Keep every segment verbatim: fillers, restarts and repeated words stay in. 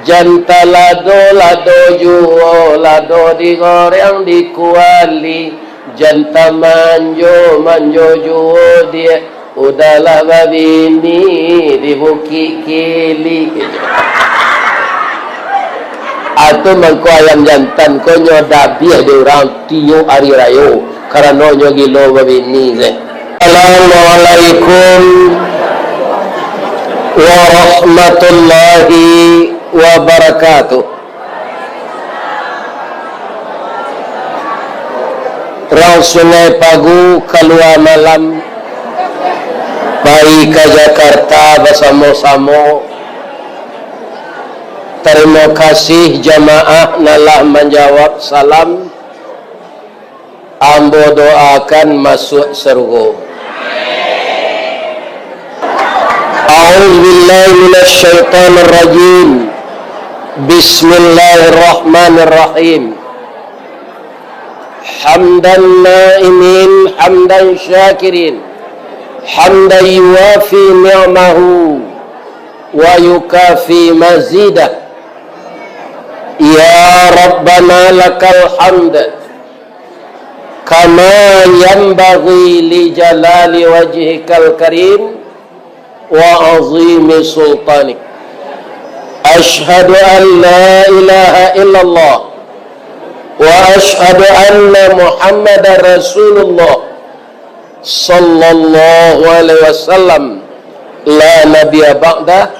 Jan talado, lado juo, lado digoreng di kuali. Jan tamanjo, manjo juo, diak, udahlah babini di Bukik Kili. Atu mangko ayam jantan ko nyo dabiah di urang tiok ari rayo, karano nyo gilo babini se. Assalamualaikum warahmatullahi wabarakatuh. Urang Sungai Pagu kalua malam, pai ka Jakarta basamo-samo. Tarimo kasih jamaah nan lah manjawab salam. Ambo doakan masuak sarugo. A'udzubillahi minasyaitonirrajim. Bismillahirrahmanirrahim. Hamdan na'imin, hamdan syakirin, hamdan yuwafi ni'mahu wa yukafi mazidah. Ya Rabbana lakal hamd, kama yanbaghi li jalali wajhikal karim wa azimi sultanik. Asyhadu an la ilaha illallah wa asyhadu anna Muhammadar Rasulullah sallallahu alaihi wasallam, la nabiyya ba'dah,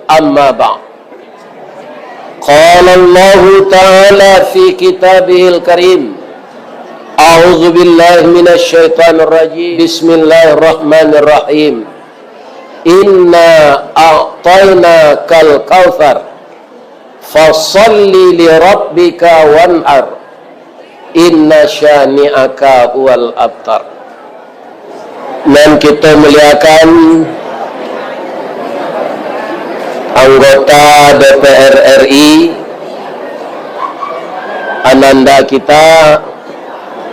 amma ba'd. Qala Allahu ta'ala fi kitabihil karim. A'udzu billahi minasy syaithanir rajim. Bismillahirrahmanirrahim. Inna a'tainakal kautsar. Fashalli li rabbika wanhar. Inna syani'aka huwal abtar. Nan kito muliakan, anggota D P R R I, ananda kita,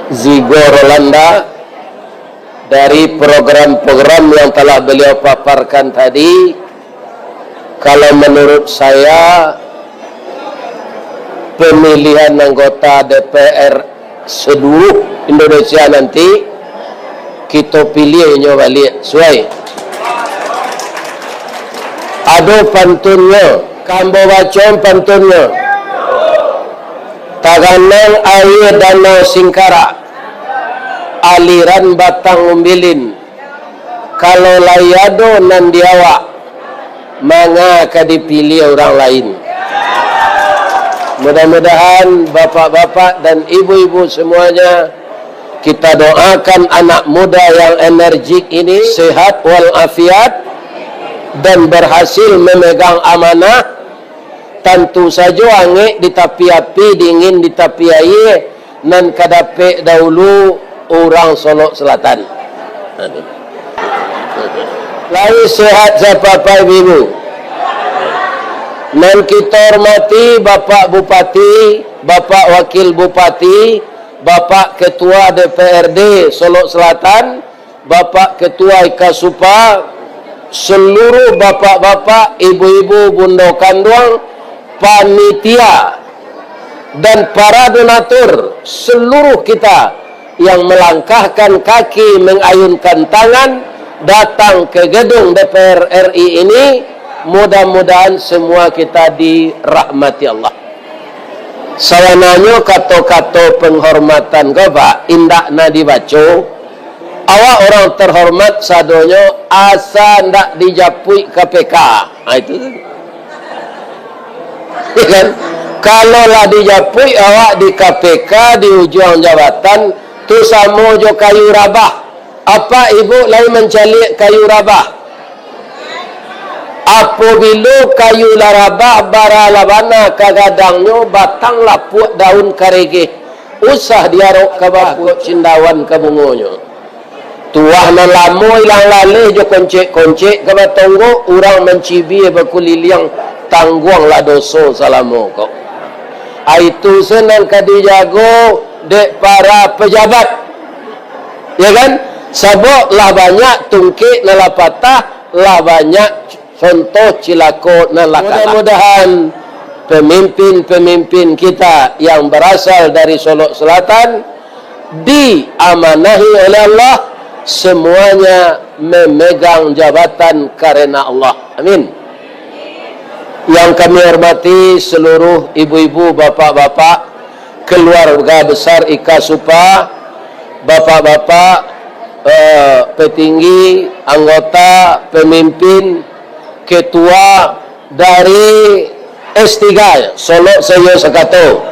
Zigo Rolanda, dari program-program yang telah beliau paparkan tadi, kalau menurut saya, pemilihan anggota D P R seluruh Indonesia nanti, kito pilih inyo baliak, suai. Ado pantunnyo, kambo bacaan pantunnyo. Taganang aia Danau Singkarak, aliran Batang Umbilin, kalau lai ado nan di awak, manga ka dipiliah urang lain. Mudah-mudahan bapak-bapak dan ibu-ibu semuanya, kita doakan anak muda yang energik ini sehat walafiat dan berhasil memegang amanah. Tantu sajo angek di tapi api, dingin di tapi aia, nan ka dapek dahulu urang Solok Selatan. Lai sehat sapapai ibu-ibu. Nan kito hormati Bapak Bupati, Bapak Wakil Bupati, Bapak Ketua D P R D Solok Selatan, Bapak Ketua I K A SUPA, seluruh bapak-bapak, ibu-ibu, bundo kanduang, panitia, dan para donatur, seluruh kita yang melangkahkan kaki, mengayunkan tangan, datang ke gedung D P R R I ini, mudah-mudahan semua kita dirahmati Allah. Sabananyo kato-kato penghormatan ko, Pak, indak na dibaco. Awak urang terhormat sadonyo, asa ndak dijapuik K P K. Ha, itu tu. Ya kan? Kalau lah dijapuik awak di K P K, di ujuang jabatan, tu samo jo kayu rabah. Apak ibu lai mancaliak kayu rabah? Apobilo kayu lah rabah, bara lah bana ka gadangnyo, batang lapuak, daun karegeh, usah diarok ka bako, cindawan ka bungonyo. Tuah nan lamo ilang laleh jo koncek-koncek ka batonggok, urang mancibia bakuliliang, tangguanglah doso salamo ko. Ai tu se nan ka dijago dek para pejabat. Ya kan? Sabab lah banyak tungkek nan lah patah, lah banyak contoh cilako nan lah kalah. Mudah-mudahan Pemimpin-pemimpin kita yang berasal dari Solok Selatan diamanahi oleh Allah, semuanya memegang jabatan karena Allah. Amin. Yang kami hormati seluruh ibu-ibu, bapak-bapak, keluarga besar Ikasupa, bapak-bapak, eh, petinggi, anggota, pemimpin, ketua dari S tiga, Solok Saiyo Sakato.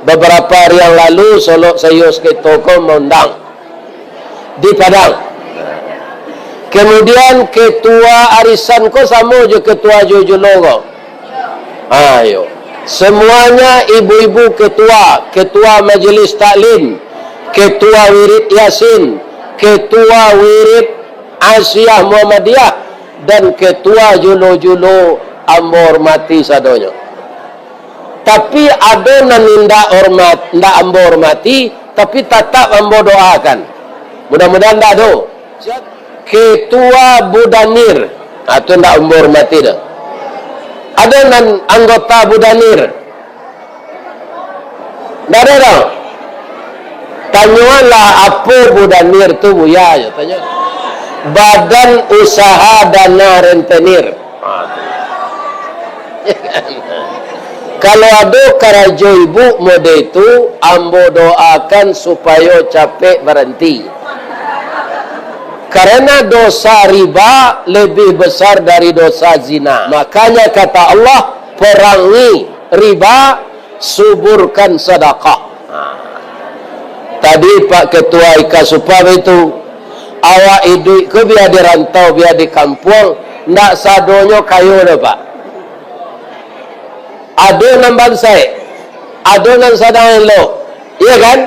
Beberapa hari yang lalu, Solok Saiyo Sakato ko maundang di Padang. Kemudian ketua arisan ko samo jo ketua Jojolo ko. Ayo. Semuanya ibu-ibu ketua, ketua majelis taklim, ketua wirid Yasin, ketua wirid Asyiah Muhammadiyah, dan ketua julo-julo ambo hormati sadonyo. Tapi ado nan indak hormat, indak ambo hormati, tapi tatap ambo doakan. Mudah-mudahan ndak ado. Ketua Budanir, ah, tu ndak ambo hormati doh. Ado nan anggota Budanir? Ndak ado doh. Tanyoanlah, apo Budanir tu, Buya, jo tanyo. Badan Usaha Dana Rentenir. Kalau ado karajo ibu mode itu, ambo doakan supayo capek baranti. Karena dosa riba lebih besar dari dosa zina. Makanya kata Allah, perangi riba, suburkan sadakah. Tadi Pak Ketua Ikasupa itu, awak iduik ko bia di rantau, bia di kampuang, ndak sadonyo kayo doh, Pak. Ado nan bansaik, ado nan sadang elok, iya kan?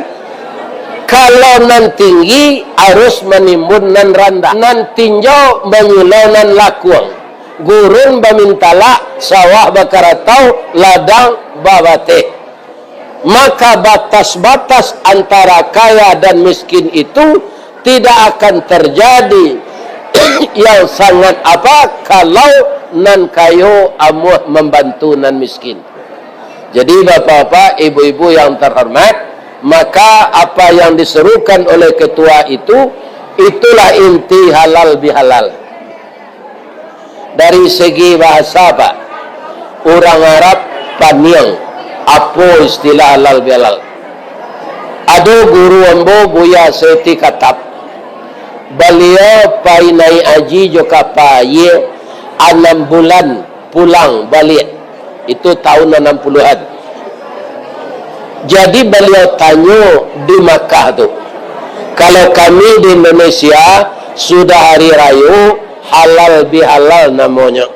Kalau nan tinggi harus manimbun nan randah, nan tinjau manyilau nan lakuang, gurun bamintalak, sawah bakaratau, ladang babateh. Maka batas-batas antara kaya dan miskin itu tidak akan terjadi yang sangat apa kalau nan kayo amuah mambantu nan miskin. Jadi, bapak-bapak, ibu-ibu yang terhormat, maka apa yang diserukan oleh ketua itu, itulah inti halal bihalal. Dari segi bahasa, Pak, urang Arab paniang, apo istilah halal bihalal. Ado guru ambo, Buya Seti Katap. Baliau pai naik haji jo kapa aia, anam bulan pulang baliak. Itu tahun anam puluhan. Jadi baliau tanyo di Makkah tu, kalau kami di Indonesia sudah hari rayo, halal bihalal namonyo.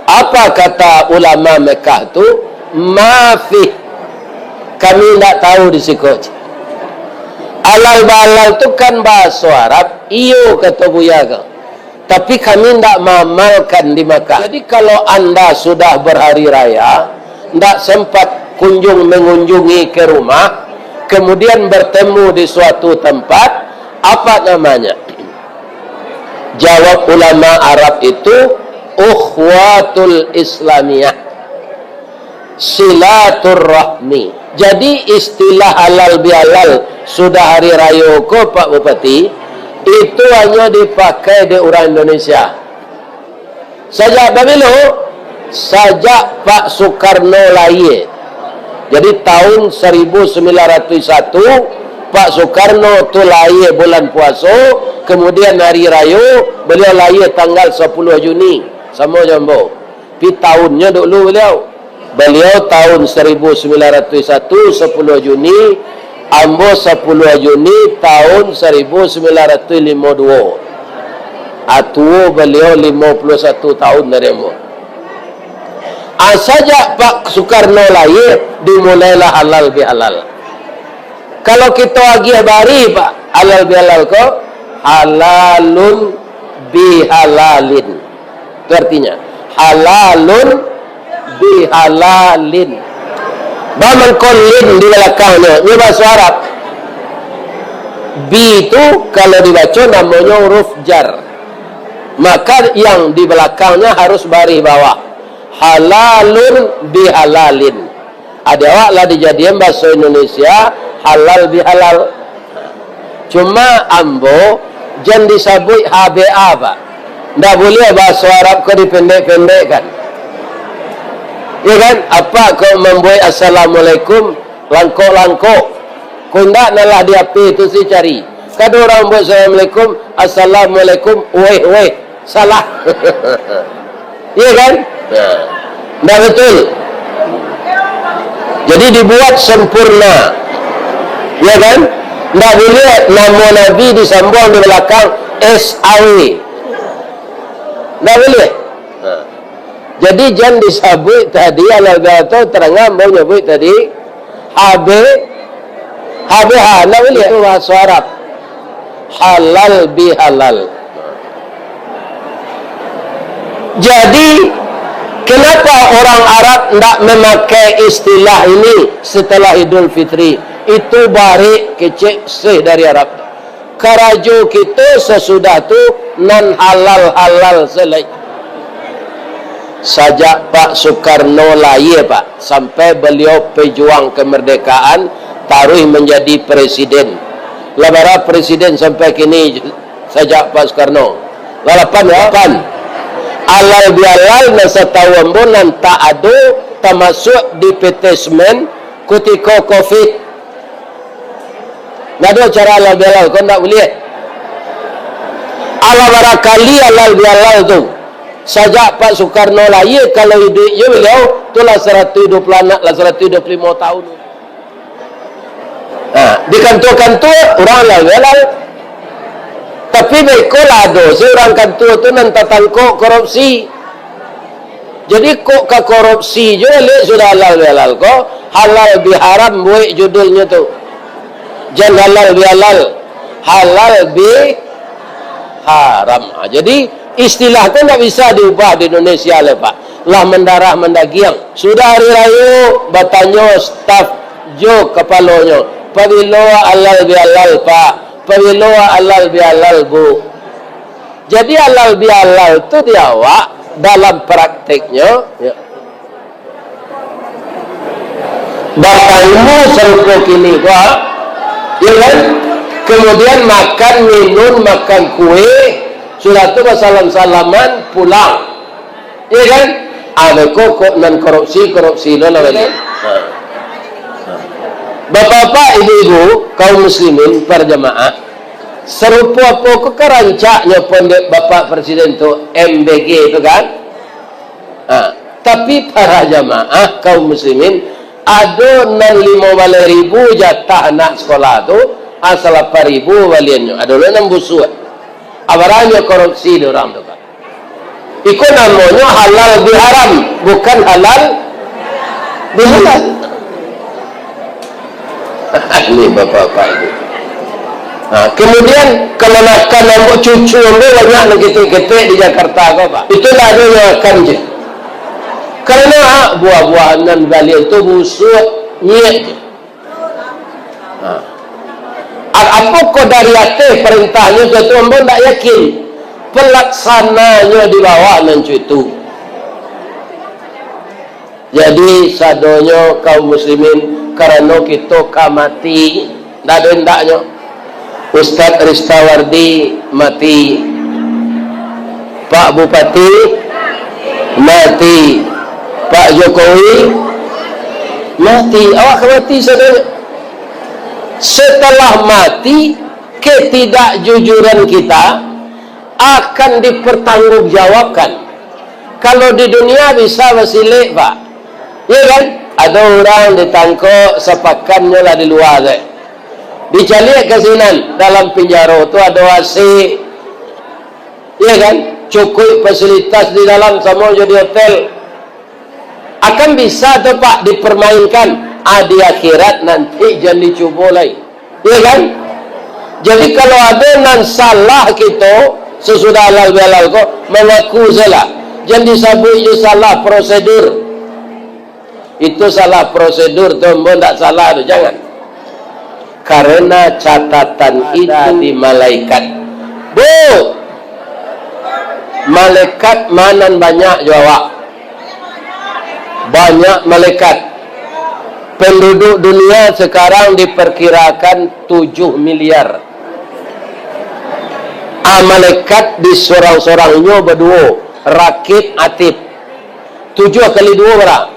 Apa kata ulama Mekah tu? Mafih. Kami ndak tahu di siko. Halal bihalal tu kan bahaso Arab, iyo, kato Buya ko. Tapi kami ndak maamalkan di Makkah. Jadi, kalau anda sudah berhari raya, ndak sempat kunjung mengunjungi ke rumah, kemudian bertemu di suatu tempat, apa namanya? Jawab ulama Arab itu, ukhuwatul Islamiyah. Silaturrahmi. Jadi, istilah halal bihalal sudah hari rayo ko, Pak Bupati, itu hanyo dipakai dek urang Indonesia. Sajak babilo? Sajak Pak Sukarno lahia. Jadi, tahun seribu sembilan ratus satu, Pak Sukarno tu lahia bulan puaso, kemudian hari rayo, baliau lahia tanggal sepuluh Juni, samo jo ambo. Tapi tahunnyo dulu baliau. Baliau tahun seribu sembilan ratus satu, sepuluh Juni, ambo sepuluh Juni tahun seribu sembilan ratus limo duo. Ah, tuo baliau limo puluah satu tahun dari ambo. Ah, sajak Pak Sukarno lahia, dimulailah halal bihalal. Kalau kito agiah barih, Pak, halal bihalal ko, halalun bihalalin. Itu artinya, halalun bihalalin. Ba mangko lin di balakangnyo, nyo bahaso Arab. Bi tu kalau dibaco namonyo huruf jar. Maka yang di balakangnya harus barih bawah. Halalun bihalalin. Ado awak lah dijadian bahaso Indonesia halal bihalal. Cuma ambo jan disabuik H B A, Pak. Ndak buliah bahaso Arab ko dipendek-pendekkan. Ya kan? Apa kok mambuek assalamualaikum langkok-langkok? Kok indak, nan lah di H P tu si cari. Kado urang buek assalamualaikum, assalamualaikum, weh, weh. Salah. Iya kan? Nah, ndak betul. Jadi dibuat sempurna. Ya kan? Ndak buliah namo Nabi disambuang di balakang S A W. Ndak buliah. Nah. Jadi jan disabuik tadi, alah gato terangan ambo nyabuik tadi, H B, H B H, ndak buliah. Itu bahaso Arab. Halal bihalal. Jadi, kenapa orang Arab ndak memakai istilah ini setelah Idul Fitri? Itu barek kecek seh dari Arab. Karajo kito sasudah tu nan halal-halal se lai. Sajak Pak Soekarno lahia, Pak, sampai beliau pejuang kemerdekaan, taruih manjadi presiden. Lah bara presiden sampai kini sajak Pak Soekarno? Lah lapan, yo? Lapan. Alal bialal nan satau ambo nan tak ado, tamasuak di P T Semen kutiko covid. Ndak ado acara alal bialal, ko ndak buliah. Alah barakali alal bialal tu. Sajak Pak Soekarno lahia, kalau iduik jo baliau, tu lah saratuih duo puluah anak, lah saratuih duo puluah limo taun. Nah, di kantua-kantua, urang alal bialal. Tapi beko lah ado se urang kantua tu nan tatangkok korupsi. Jadi, kok ka korupsi jo, lek sudah halal bihalal ko, halal biharam buek judulnyo tu. Jan halal bihalal, halal biharam. Ha, jadi, istilah tu ndak bisa diubah di Indonesia lai, Pak. Lah mandarah mandagiang. Sudah hari rayo, batanyo staf jo kapalonyo, "Pabilo halal bihalal, Pak? Pabilo halal bihalal, Bu?" Jadi, halal bihalal tu di awak dalam prakteknyo, ya. Batanyo sarupo kini ko, ya kan? Kemudian makan, minum, makan kue, sudah tu basalam-salaman, pulang. Ya kan? Ah, beko kok nan korupsi, korupsi lo lah baliak. Ha. Ha. Bapak-bapak, ibu-ibu, kaum muslimin, para jamaah, sarupo apo ko ka rancaknyo pun dek Bapak Presiden tu, M B G tu kan? Ha, tapi para jamaah kaum muslimin, ado nan limo baleh ribu jatah anak sekolah tu, ah, salapan ribu baliannyo, ado lo nan busuak. Abarannyo korupsi di urang tu, Pak. Iko namonyo halal biharam, bukan halal bihalal. Ini bapak-bapak ini. Nah, kemudian, kamanakan ambo, cucu ambo banyak nan ketek-ketek di Jakarta ko, Pak. Itu lah ado nan makan je. Karena buah-buahan nan baliau tu busuak, nyiak je. Nah. A-, apo ko dari ateh parintahnyo tu, ambo ndak yakin. Pelaksananyo di bawah nan cuitu. Jadi, sadonyo kaum muslimin, karano kito ka mati, ndak ado endaknyo. Ustaz Ristawardi mati, Pak Bupati mati, Pak Jokowi mati, awak ka mati sadonyo. Setelah mati, ketidakjujuran kita akan dipertanggungjawabkan. Kalau di dunia bisa basilek, Pak. Iya kan? Ado urang ditangkok, sapakannyo lah di lua tu. Dicaliak ka sinan, dalam pinjaro tu ado A C. Iya kan? Cukuik fasilitas di dalam, samo jo di hotel. Akan bisa tu, Pak, dipermainkan. Ah, di akhirat nanti jan dicubo lai. Iya kan? Jadi, kalau ado nan salah kito, sasudah halal bihalal ko, mangaku salah. Jan disabuik jo salah prosedur. Itu salah prosedur tu, ambo ndak salah tu, jangan. Karena catatan itu di malaikat. Bu, malaikat ma nan banyak jo awak? Banyak malaikat. Penduduk dunia sekarang diperkirakan tujuh miliar. Ah, malaikat di surang-surang inyo baduo, Rakib Atid. Tujuh kali duo bara?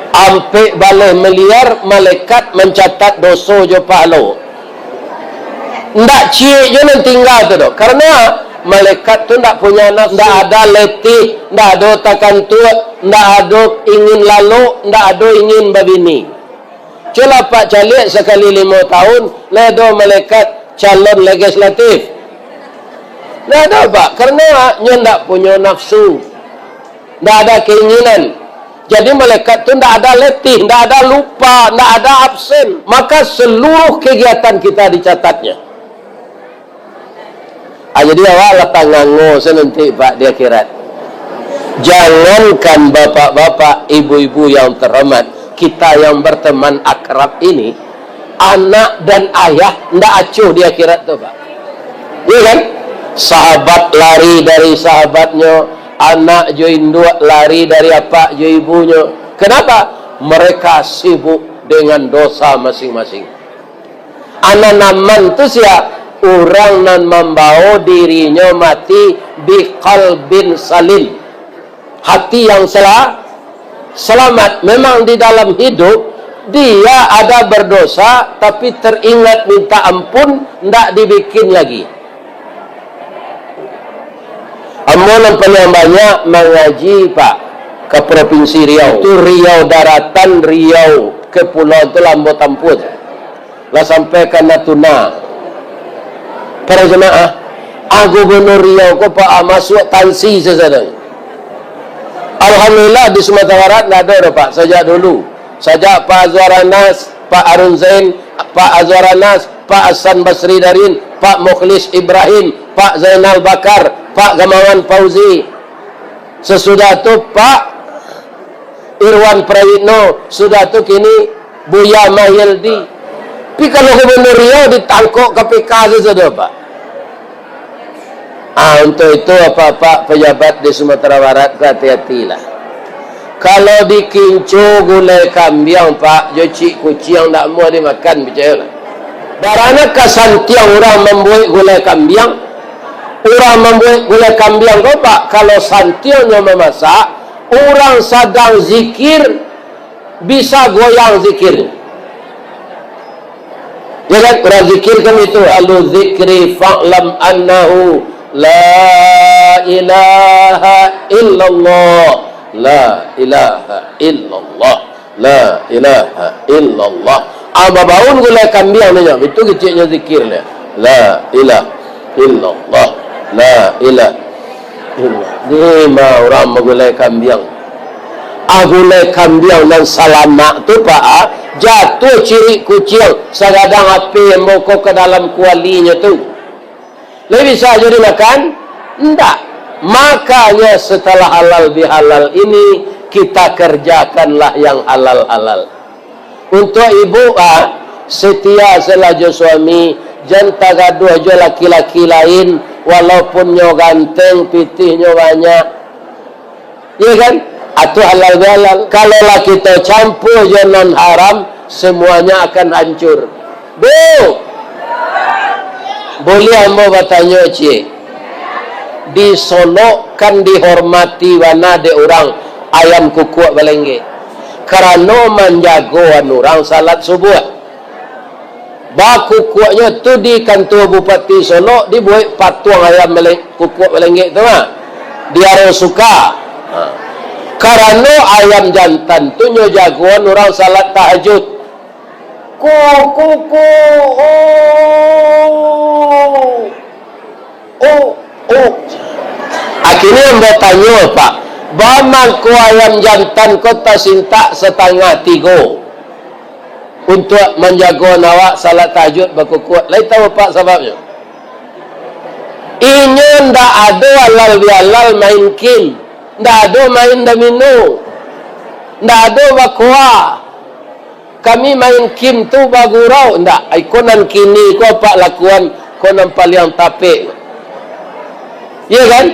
Ampek baleh miliar malaikat mancatat doso jo pahalo. Ndak ciek jo nan tingga tu doh. Karano malaikat tu ndak punya nafsu, ndak ada letih, ndak ado takantuak, ndak ado ingin lalok, ndak ado ingin babini. Cubolah Pak caliak sakali limo tahun, lai ado malaikat calon legislatif. Ndak ado, Pak, karano nyo ndak punyo nafsu, ndak ada keinginan. Jadi malaikat tu ndak ada letih, ndak ada lupa, ndak ada absen. Maka seluruh kegiatan kita dicatatnya. Ah, jadi awak lah tangango sananti, Pak, di akhirat. Jangankan bapak-bapak, ibu-ibu yang terhormat, kita yang berteman akrab ini, anak dan ayah ndak acuh di akhirat tu, Pak. Iya kan? Sahabat lari dari sahabatnyo, anak jo induak lari dari apak jo ibunyo. Kenapa? Mereka sibuk dengan dosa masing-masing. Anan aman tu sia? Urang nan mambawo dirinyo mati biqalbin salim. Hati yang sela-, selamat. Memang di dalam hidup, dia ada berdosa, tapi teringat minta ampun, ndak dibikin lagi. Ambo nan paliang banyak mangaji, Pak, ka Propinsi Riau. Itu Riau Daratan, Riau Kepulauan tu lah ambo tampuah. Lah sampai ka Natuna. Para jamaah, ah, Gubernur Riau ko, Pak, ah, masuak tansi sasadang. Alhamdulillah, di Sumatera Barat ndak ado doh, Pak, sajak dulu. Sajak Pak Azwar Anas, Pak Arun Zain, Pak Azwar Anas, Pak Hasan Basri Darin, Pak Mukhlis Ibrahim, Pak Zainal Bakar, Pak Gamawan Fauzi. Sasudah tu, Pak Irwan Prayitno, sudah tu kini Buya Mahyeldi. Tapi kalau Gubernur Riau ditangkok K P K sajo, Pak. Ah, untuk itu, apak-apak pejabat di Sumatera Barat tu, hati-hatilah. Kalau dikinco gulai kambiang, Pak, jo cik kuciang, ndak amuah dimakan, picayolah. Barana ka santiang urang mambuek gulai kambiang, urang mambuek gulai kambiang ko, Pak, kalau santiangnyo mamasak, urang sadang zikir, bisa goyang zikir. Ya kan? Urang zikir kan itu, "Ahlu zikri fa'lam annahu la ilaha illallah, la ilaha illallah, la ilaha illallah." Ah, babaun gulai kambiang nyo, itu keciknyo zikir nyo. La ilaha illallah, la ilaha illallah. Ni mah urang bagulai kambiang. Ah, gulai kambiang nan salamak tu, Pak, ah, jatuah cirik kuciang, sagadang api ambo ko ka dalam kualinyo tu. Lai bisa jo dimakan? Ndak. Makanya setelah halal bihalal ini, kita kerjakanlah yang halal-halal. Untuak ibu, ah, setia salah jo suami, jan tagaduah jo laki-laki lain, walaupun nyo ganteng, pitihnyo banyak. Iya kan? Atu halal bihalal. Kalau lah kito campur jo nan haram, semuanya akan hancur. Bu! Buliah ambo batanyo, ciek? Di Solok kan dihormati bana dek urang ayam kukuak balenggek. Karano manjagoan urang salat subuah. Bakukuaknyo tu di kantua Bupati Solok dibuek patuang ayam bale-, kukuak balenggek tu mah. Di Aro Suka. Ha. Karano ayam jantan tu nyo jagoan urang salat tahajud. Ku, ku, ku, oh. Oh, oh. Akhirnyo ambo tanyo, Pak, baa mangko ayam jantan ko tasintak satangah tigo untuak manjagoan awak salat tahajud bakukuak? Lai tahu, Pak, sababnyo? Inyo ndak ado halal bihalal main kim, ndak ado main domino, ndak ado bakoa. Kami main kim tu bagurau, ndak. Iko nan kini ko apak lakuan, ko nan paliang tapek. Iya kan?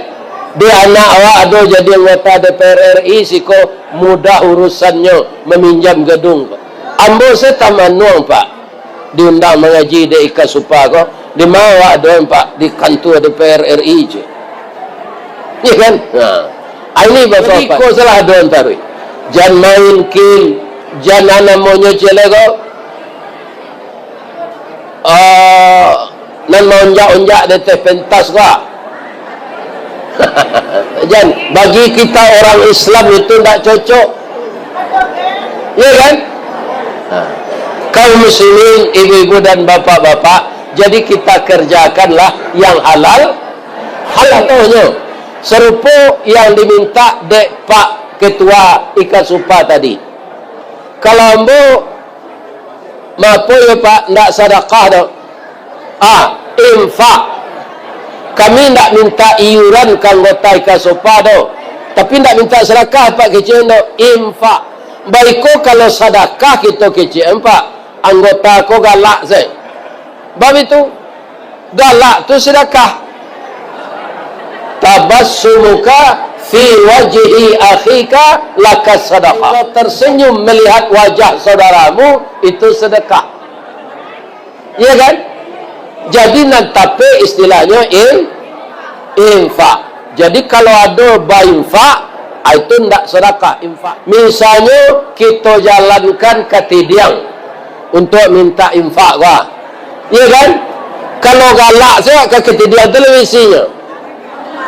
Di anak awak ado jadi anggota D P R R I, siko Mudah urusannyo maminjam gadung ko. Ambo se tamanuang, Pak, diundang mangaji dek Ika Supa ko. Di ma awak adoan, Pak? Di kantua D P R R I je. Iya kan? Nah. Ah, ini bapak-bapak. Jadi, ko salah adoan taruih. Jan main kin, jan namonyo cele ko. Ah, nan maonjak-onjak di ateh pentas ko. Jan, bagi kita orang Islam itu ndak cocok. Iya kan? Nah, kaum muslimin, ibu-ibu dan bapak-bapak, jadi kita kerjakanlah yang halal, halal contohnyo. Serupo yang diminta dek Pak Ketua Ika Supa tadi. Kalau ambo, mapo yo, Pak, ndak sadakah doh. Ah, infak. Kami ndak minta iuran ka anggota Ika Supa doh. Tapi ndak minta sadakah, Pak, kecek doh. Infak. Baiko kalau sadakah kito kecek, Pak, anggota ko galak se. Bab itu, galak tu sadakah. Tabassumuka fi wajhi akhika laka sadaqah. Engkau tersenyum melihat wajah saudaramu, itu sedekah. Iya kan? Jadi nan tapek istilahnyo in-, infak. Jadi kalau ado bainfak, ah, itu ndak sedekah infak. Misalnyo kito jalankan katidiang untuk minta infak, wah. Iya kan? Kalau galak sajo ka katidiang tu, ndak isinyo.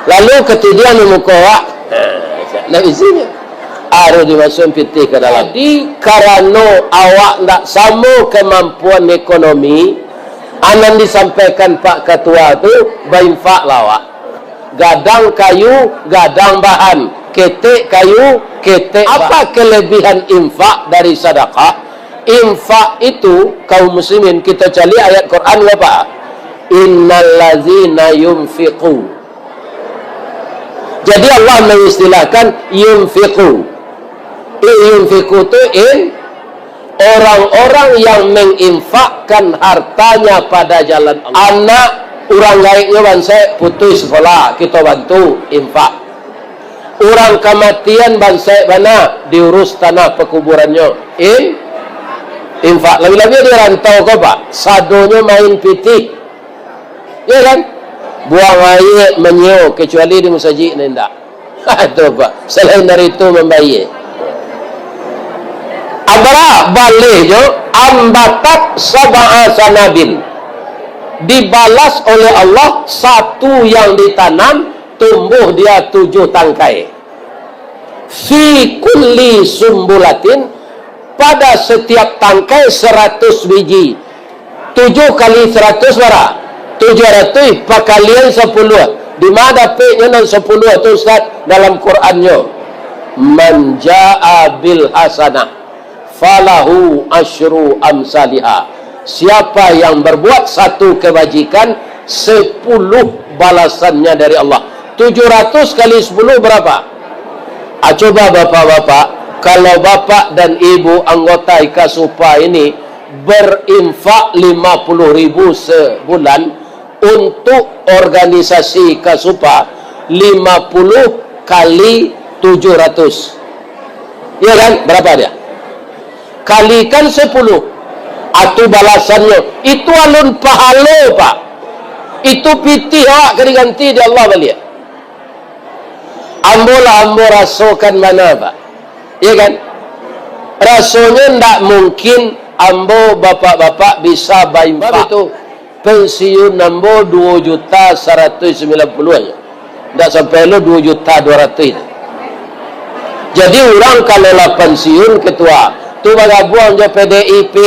Lalu katidiang di muko awak, ndak isinyo. Harus dimasuakan pitih ka dalam. Jadi, karano awak ndak samo kamampuan ekonomi, a nan disampaikan Pak Ketua tu, bainfaklah awak. Gadang kayu, gadang bahan. Ketek kayu, ketek bahan. Apa kelebihan infak dari sadakah? Infak itu, kaum muslimin, kita cari ayat Quran apa? Innallazina yunfiqu. Jadi Allah mengistilahkan yunfiqu. Eh, yunfiqu tu in, orang-orang yang menginfakkan hartanya pada jalan Allah. Anak urang gaeknyo bansaik putus sekolah, kito bantu infak. Urang kamatian bansaik bana, diurus tanah pakuburannyo. In-, infak. Labiah-labiah di rantau ko, Pak, sadonyo main pitih. Ya kan? Buang aia, manyio, kecuali di musajik, nah, indak. Itu, Pak. Selain dari itu, mambayia. Abara balehnyo, ambatat sab'a sanabil. Dibalas oleh Allah, satu yang ditanam, tumbuh dia tujuh tangkai. Fi kulli sumbulatin, pada setiap tangkai saratus biji. Tujuh kali saratus bara? Tujuh ratuih pakalian sapuluah. Di ma dapeknyo nan sapuluah tu, Ustaz? Dalam Qurannyo, "Man jaa bil hasanah falahu asyru amsaliha." Siapa yang berbuat satu kebajikan, sepuluh balasannya dari Allah. Tujuh ratus kali sepuluh berapa? Ah, coba bapak-bapak, kalau bapak dan ibu anggota Ika Supa ini berinfak lima puluh ribu sebulan untuk organisasi Ika Supa, lima puluh kali tujuh ratus. Ya kan? Berapa dia? Kalikan sepuluh. Atu balasannyo. Itu alun pahalo, Pak. Itu pitih awak ka diganti di Allah baliak. Ambo lah ambo rasokan bana, Pak. Ya kan? Rasonyo ndak mungkin ambo bapak-bapak bisa bainfak. Itu pensiun ambo duo juta saratuih sambilan puluah aja. Ndak sampai lo duo juta duo ratuih. Jadi urang kalau lah pensiun, ketua, tu bagabuang jo P D I P.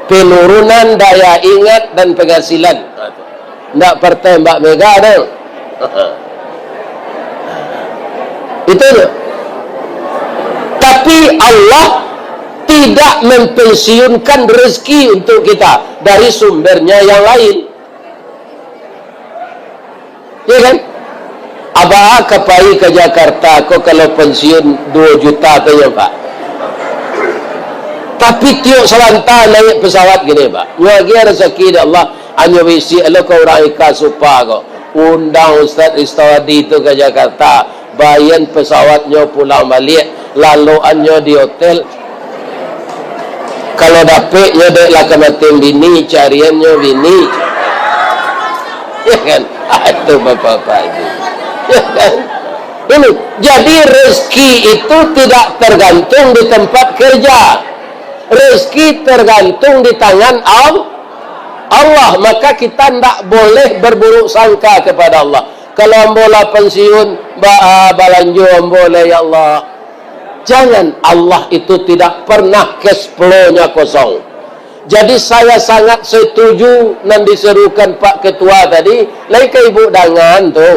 Penurunan daya ingat dan penghasilan. Ndak partai Mbak Mega tu. Itu je. Tapi Allah tidak mempensiunkan rezeki untuk kita dari sumbernya yang lain. Ya kan? Abah ka pai ka Jakarta ko kalau pensiun duo juta sajo, Pak. Tapi tiok sabanta naiak pesawat kini, Pak. Nyo agiah rasaki dek Allah, anyo bisi lo ka urang Ika Supa ko. Undang Ustaz Ristawadi tu ka Jakarta, bayan pesawatnyo pulang baliak. Laloannyo di hotel. Kalau dapeknyo dek lah kamatian bini, cariannyo bini. Ya kan? Itu bapak-bapak itu. Ya kan? Ini, jadi rezeki itu tidak tergantung di tempat kerja. Rezeki tergantung di tangan Al-, Allah. Maka kita ndak boleh berburuk sangka kepada Allah. Kalau ambo lah pensiun, ba-, ah, balanjo ambo lah, ya Allah. Jangan, Allah itu tidak pernah cash flow-nya kosong. Jadi, saya sangat setuju nan diserukan Pak Ketua tadi, lai ka ibu dangan tu.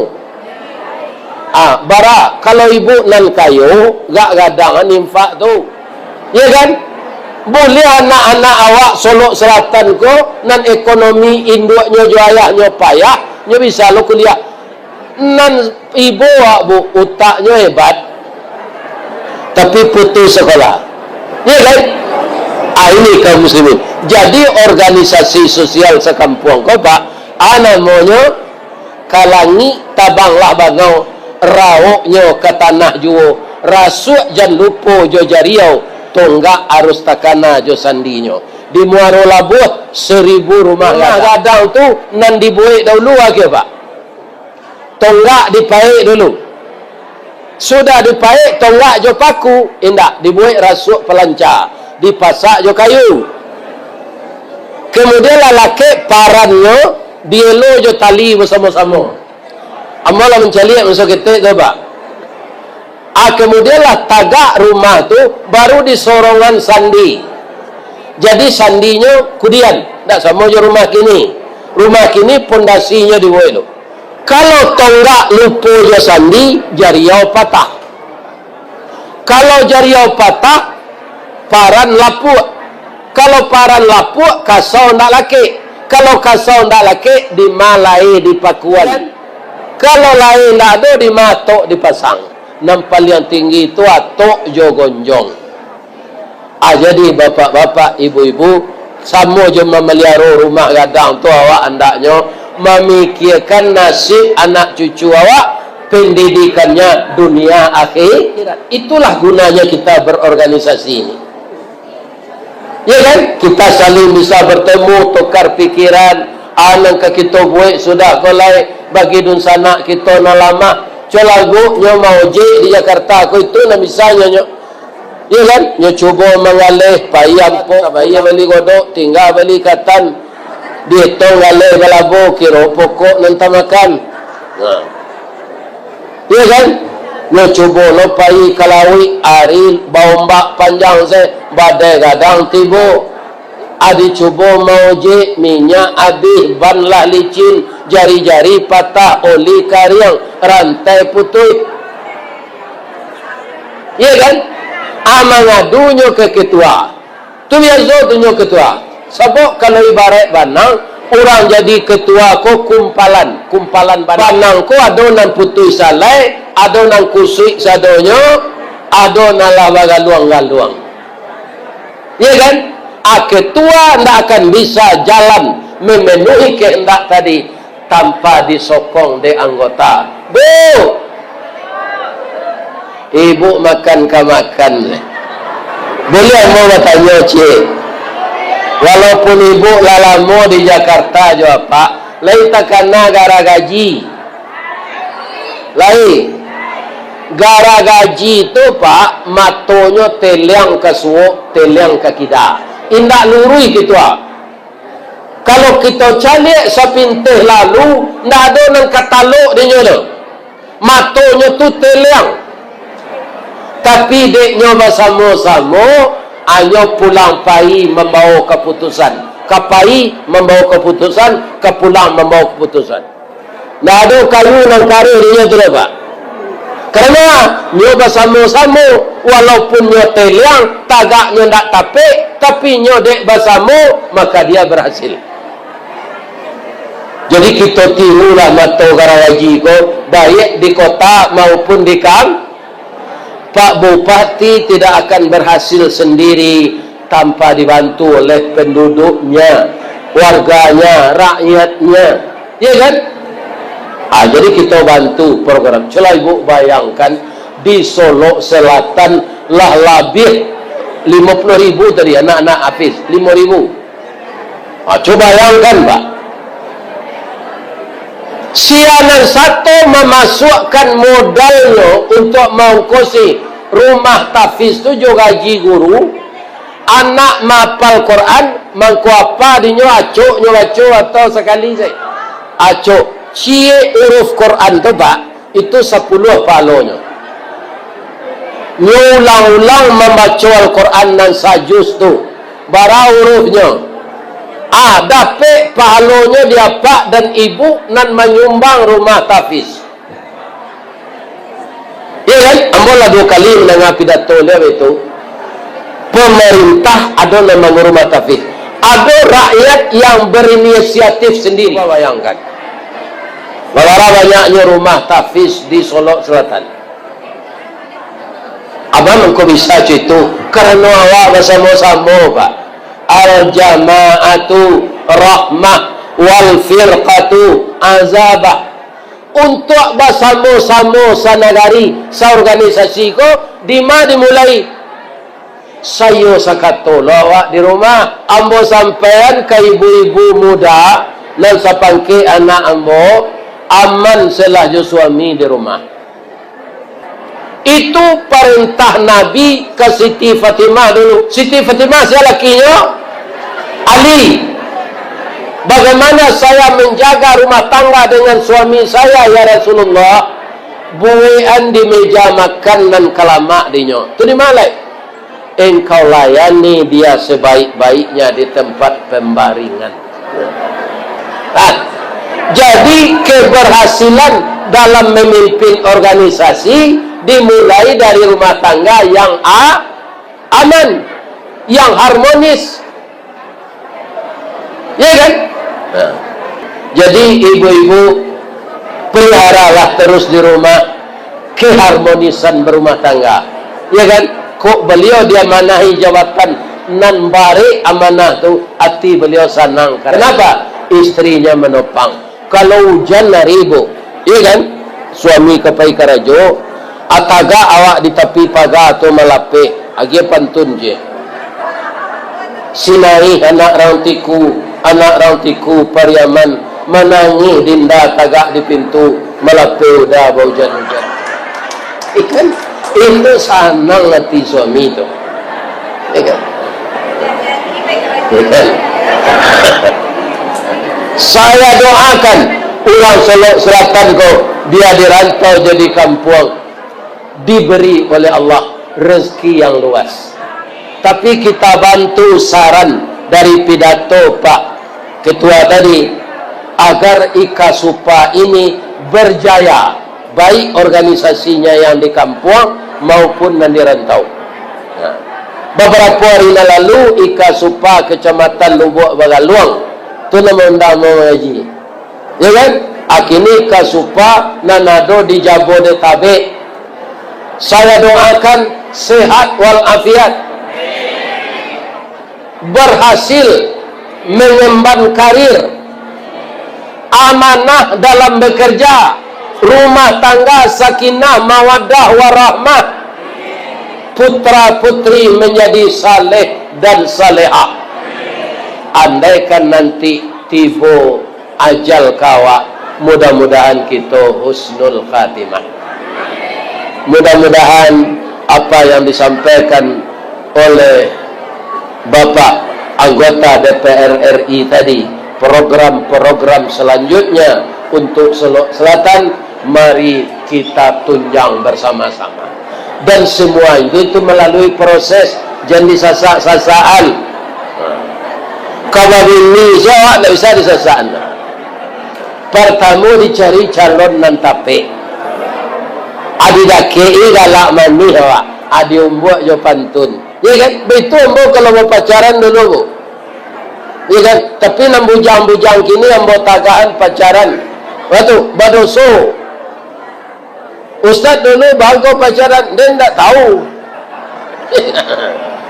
Ah, bara, kalau ibu nan kayo, gak gadang infak tu. Ya kan? Buliah anak-anak awak Solok Selatan ko, nan ekonomi induaknyo jo ayahnyo payah, nyo bisa lo kuliah. Nan ibo awak, Bu, utaknyo hebat, tapi putus sekolah. Ya kan? Ah, ini kaum muslimin. Jadi, organisasi sosial sakampuang ko, Pak, ah, namonyo ka langik tabanglah bangau, raoknyo ka tanah juo, rasuak jan lupo jo jariau, tonggak arus takana jo sandinyo. Di Muaro Labuah, seribu rumah gadang. Rumah gadang tu nan dibuek dahulu agiah, Pak. Tonggak dipaek dulu. Sudah dipaek, tonggak jo paku, indak, dibuek rasuak palanca, dipasak jo kayu. Kemudian lah lakek parannyo, dielo jo tali basamo-samo. Ambo lah mancaliak maso ketek tu, Pak. Ah, kemudian lah tagak rumah tu, baru disorongan sandi. Jadi sandinyo kudian, ndak samo jo rumah kini. Rumah kini pondasinyo dibuek tu. Kalau tonggak lupo jo sandi, jariau patah. Kalau jariau patah, paran lapuak. Kalau paran lapuak, kasau ndak lakek. Kalau kasau ndak lakek, di ma lae dipakuan. Kalau lae ndak ado, di ma atok dipasang. Nan paliang tinggi tu atok jo gonjong. Ah, jadi bapak-bapak, ibu-ibu, samo jo mamaliaro rumah gadang tu, awak andaknyo mamikiakan nasib anak cucu awak, pendidikannya dunia akhirat. Itulah gunanya kita berorganisasi ini. Ya kan? Kita saling bisa bertemu, tukar pikiran, ah, nan ka kito buek sudah ko lai, bagi dunsanak kito nan lamah. Cubo lah, Bu, nyo maojek di Jakarta ko, itu nan bisanyo nyo. Iya kan? Nyo cubo manggaleh, pai ampok, pai bali godok, tingga bali katan. Dietong galeh balabo, kiro pokok nan tamakan. Nah. Iya kan? Nyo cubo lo pai ka lauik, ari baombak panjang se, badai gadang tibo. Adi cubo maojek, minyak abih, ban lah licin, jari-jari patah, oli kariang, rantai putuih. Iya kan? Ah, mangadunyo ka ketua. Tu biaso tu nyo ketua. Sabab kalau ibarat banang, urang jadi ketua ko kumpalan, kumpalan banang. Banang ko ado nan putuih salai, ado nan kusuik sadonyo, ado nan lah bagaluang-galuang. Iya kan? Ah, ketua ndak akan bisa jalan memenuhi kehendak tadi tanpa disokong dek anggota. Bu! Ibu makan ka makan. Buliah ambo batanyo, ciek? Walaupun ibu lah lamo di Jakarta jo apak, lai takana gara gaji. Lai. Gara gaji tu, Pak, matonyo teliang ka suok, teliang ka kida. Indak luruih gitu, ah. Kalau kito caliak sapinteh lalu, ndak ado nan ka talok dinyo tu. Matonyo tu teliang. Tapi dek nyo basamo-samo, anyo pulang pai mambawa kaputusan. Ka pai mambawa kaputusan, ka pulang mambawa kaputusan. Ndak ado kayu nan kareh dinyo tu doh, Pak. Karano nyo basamo-samo, walaupun nyo teliang, tagaknyo ndak tapek, tapi nyo dek basamo, maka dia berhasil. Jadi, kito tirulah mato gara gaji ko, baik di kota maupun di kam-, Pak Bupati tidak akan berhasil sendiri tanpa dibantu oleh penduduknya, warganya, rakyatnya. Iya kan? Ah, jadi kito bantu program. Cubolah ibu bayangkan, Di Solok Selatan lah labiah limo puluah ribu tadi anak-anak hafiz, limo ribu. Ah, cubo bayangkan, Pak. Sia nan sato mamasuakkan modalnyo untuak maongkosi rumah tahfiz tu jo gaji guru, anak maapal Quran, mangko apa dinyo acok nyo baco atau sakali sajo? Acok. Ciek huruf Quran tu, Pak, itu sapuluah pahalonyo. Nyo ulang-ulang mambaco Al-Quran nan sajuz tu, bara hurufnyo? Ah, dapek pahalonyo di apak dan ibuk nan manyumbang rumah tahfiz. Iyo kan? Ambo lah duo kali mandanga pidato baliau itu. Pamarintah ado nan mambangun rumah tahfiz. Ado rakyat yang berinisiatif sandiri. Cubo bayangkan. Bara banyaknyo rumah tahfiz di Solok Selatan. Abah mangko bisa caitu, karano awak basamo-samo, Pak. Al-jama'atu rahmah, wal firqatu azabah. Untuak basamo-samo sanagari, saorganisasi ko, dima dimulai? Sayo sakato lo awak di rumah, ambo sampaian ka ibu-ibu muda nan sapangkek anak ambo, aman selah jo suami di rumah. Itu parentah Nabi ka Siti Fatimah dulu. Siti Fatimah sia lakinyo? Ali. Bagaimana saya menjaga rumah tangga dengan suami saya, ya Rasulullah? Buekan di meja makan nan ka lamak dinyo. Tu di ma lai? Engkau layani dia sebaik-baiknya di tempat pembaringan. Nah, jadi keberhasilan dalam memimpin organisasi dimulai dari rumah tangga yang a-, aman, yang harmonis. Ya kan? Nah. Jadi, ibu-ibu, peliharalah terus di rumah keharmonisan berumah tangga. Ya kan? Kok beliau diamanahi jabatan nan barek amanah tu, ati beliau sanang. Kenapa? Istrinya menopang. Kalau ujan hari, Bu, iya kan? Suami ka pai karajo, atagak awak di tapi paga tu malapeh, agiah pantun je. Sinaih anak rang Tiku, anak rang Tiku Pariaman, manangih dinda tagak di pintu, malapeh uda baujan-ujan. Ikan, itu sanang ati suami tu. Ikan. Ikan. Saya doakan urang Solok Selatan ko, bia di rantau jo di kampuang, diberi oleh Allah rezeki yang luas. Tapi kita bantu saran dari pidato Pak Ketua tadi, agar Ikasupa ini berjaya, baik organisasinya yang di kampuang maupun nan di rantau. Nah, beberapa hari nan lalu, Ikasupa Kecamatan Lubuak Bagaluang tu nan maundang mangaji. Ya kan? Akini Ikasupa nan ado di Jabodetabek. Saya doakan sehat walafiat, berhasil mengemban karir, amanah dalam bekerja, rumah tangga sakinah, mawaddah, warahmah, putra-putri menjadi saleh dan salehah. Andaikan nanti tibo ajal ka awak, mudah-mudahan kito husnul khatimah. Mudah-mudahan apa yang disampaikan oleh Bapak anggota D P R R I tadi, program-program selanjutnya untuk Solok Selatan, mari kita tunjang bersama-sama. Dan semua itu, itu melalui proses, jan disasak-sasakan. Ka babini se awak ndak bisa disasakan. Partamo dicari calon nan tapek. Adi dakek-i galak manih awak, adi umbuak jo pantun. Ya kan? Baitu ambo kalau bapacaran dulu, Bu. Ya kan? Tapi nan bujang-bujang kini ambo tagakan pacaran. Batu, badoso. Ustaz dulu bangko pacaran, den ndak tahu.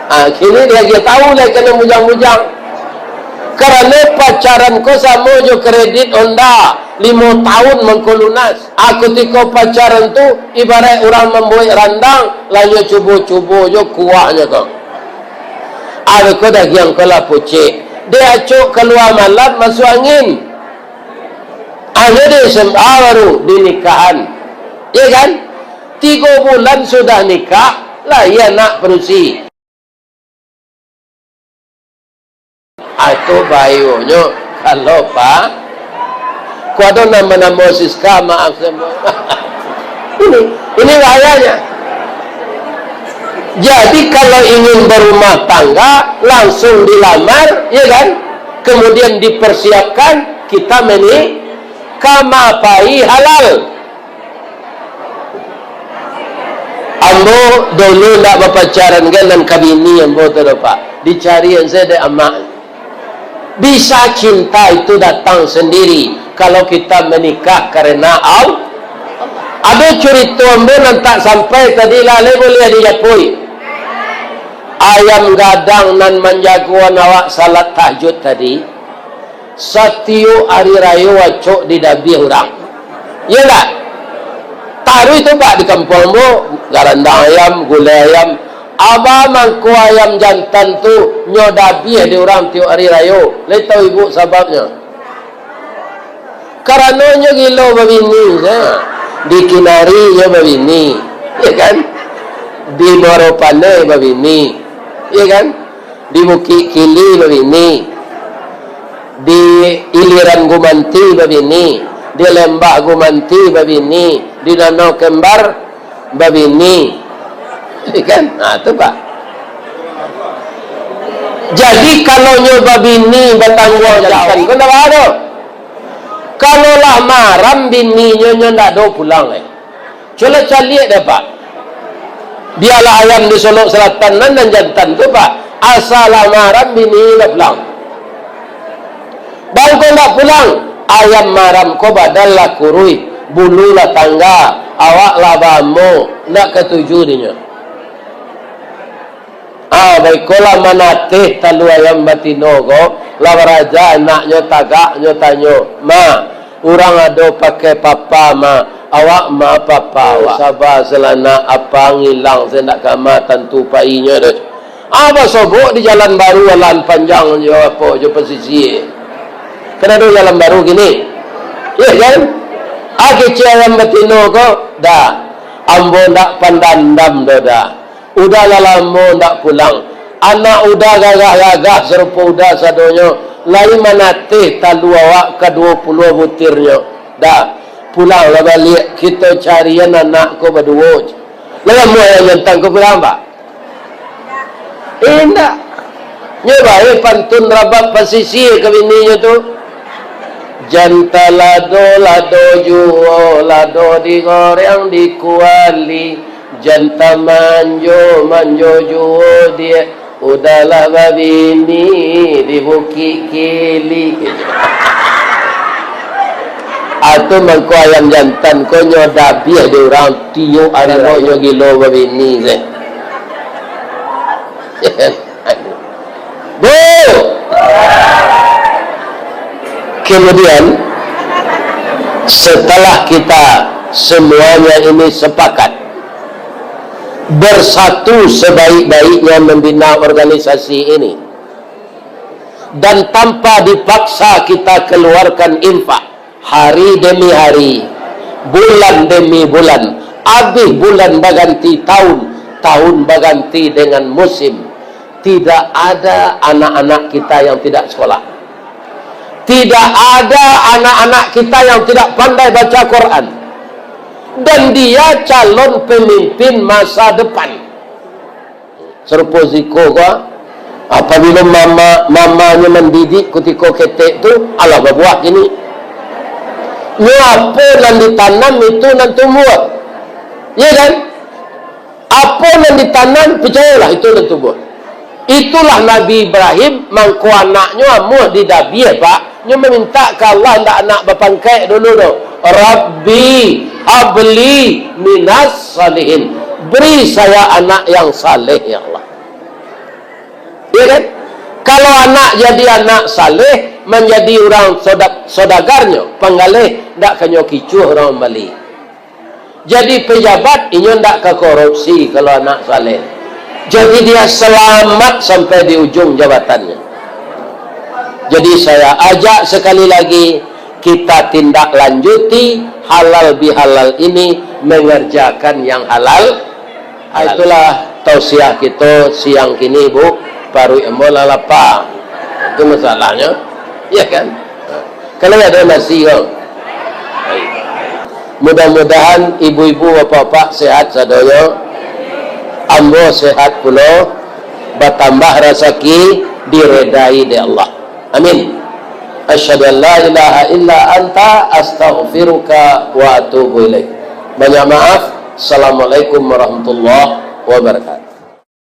Ah, kini dia agiah tahu lah kena bujang-bujang. Karena pacaran ko samo jo kredit Honda. Limo tahun mangko lunas. Ah, kutiko pacaran tu, ibaraik urang mambuek randang, lah nyo cubo-cubo jo kuahnyo ko. Ah, beko dagiang ko lah pucek. Dek acok kalua malam, masuak angin. Ah, nyo di S M A baru dinikahan. Iyo kan? Tigo bulan sudah nikah, lahia anak padusi. Atau bayonyo kalau pa, ko ado namo-namo Siska, maaf semua. Ini, ini bahayanya. Jadi kalau ingin berumah tangga, langsung dilamar, ya kan? Kemudian dipersiapkan, kita menikah, mapai halal. Ambo dulu ndak bapacaran kan nan ka bini ambo tu doh, Pak. Dicarian sajo dek amak. Bisa cinta itu datang sendiri kalau kita menikah karena Allah. Ado curito ambo nan tak sampai tadi lah, lai buliah dijapui. Ayam gadang nan manjagoan awak salat tahajud tadi, satiok ari rayo acok didabiah urang. Iyo ndak? Taruih tu, Pak, di kampuang ambo, garandang ayam, gulai ayam. Aba mangko ayam jantan tu nyo dabiah di urang tiok ari rayo. Lai tahu ibu sababnyo? Karano nyo gilo babini, ya. Di Kinari nyo babini, ya kan? Di Muaro Paneh babini, ya kan? Di Bukik Kili babini, di Iliran Gumanti babini, di Lembah Gumanti babini, di Danau Kembar babini. Kan? Nah, tu, Pak. Jadi, kalau nyo babini batangguang jawab, kan ndak baa doh. Kalau lah maram bininyo, nyo ndak ado pulang, eh. Cubo caliak deh, Pak. Bialah ayam di Solok Selatan nan, nan jantan tu, Pak. Asa lah maram bini ndak pulang. Bangko ndak pulang, ayam maram ko badan lah kuruih, bulu lah tangga, awak lah baamo, ndak katuju dinyo. Ah, baikolah manateh talua ayam batino ko, lah baraja anaknyo tagak, nyo tanyo, "Ma, urang ado pakai papa, Ma, awak ma papa awak." Saba salah nak, apa ngilang, sanak kama tantu painyo doh. Ah, basobok di jalan baru, alahan panjang jo apo, jo pasisia. Kan ado jalan baru kini. Iyo kan? Ah, kecek ayam batino ko, dah. Ambo ndak pandandam doh, dah. Uda lah lamo ndak pulang. Anak uda gagah-gagah sarupo uda sadonyo, lai manateh talua awak ka duo puluah butirnyo. Dah, pulanglah baliak, kito carian anak ko baduo. Lah lamo ayam jantan ko pulang, Pak? Indak. Nyo bae pantun rabab pasisia ka bininyo tu. Jan talado, lado juo, lado digoreng di kuali. Jan tamanjo, manjo juo diak, uda lah babini di Bukik Kili. Atau mangko ayam jantan ko nyo dabiah di urang, tiok ari nyo gilo babini se. Bu! Kemudian, setelah kita semuanya ini sepakat, bersatu sebaik-baiknya membina organisasi ini, dan tanpa dipaksa kita keluarkan infak, hari demi hari, bulan demi bulan, abih bulan baganti tahun, tahun baganti dengan musim. Tidak ada anak-anak kita yang tidak sekolah. Tidak ada anak-anak kita yang tidak pandai baca Quran. Dan dia calon pemimpin masa depan. Sarupo siko ko, apabilo mama, mamanyo mandidik kutiko ketek tu, alah babuah kini. Nyo apo nan ditanam, itu nan tumbuah. Iyo kan? Apo nan ditanam, picayolah, itu nan tumbuah. Itulah Nabi Ibrahim, mangko anaknyo amuah didabiah, Pak. Nyo mamintak ka Allah, ndak anak bapangkek dulu tu. "Rabbi habli minas salihin." Beri saya anak yang saleh, ya Allah. Ya kan? Kalau anak jadi anak saleh, manjadi urang soda-, sodagarnyo, panggaleh, Ndak kanyo kicuah urang mambali. Jadi pejabat, inyo ndak ka korupsi kalau anak saleh. Jadi dia selamat sampai di ujung jabatannya. Jadi saya ajak sekali lagi, kita tindak lanjuti halal bihalal ini, mengerjakan yang halal. Ah, itulah tausiah kita siang kini, Bu. Paruik ambo lah lapa. Itu masalahnya. Ya kan? Kalau ada nasi kau. Mudah-mudahan ibu-ibu, bapak-bapak sehat sadonyo. Ambo sehat pulo, batambah rasaki, diredai dek Allah. Amin. Asyhadu an la ilaha illa anta, astaghfiruka wa atubu ilaik. Banyak maaf. Assalamualaikum warahmatullahi wabarakatuh.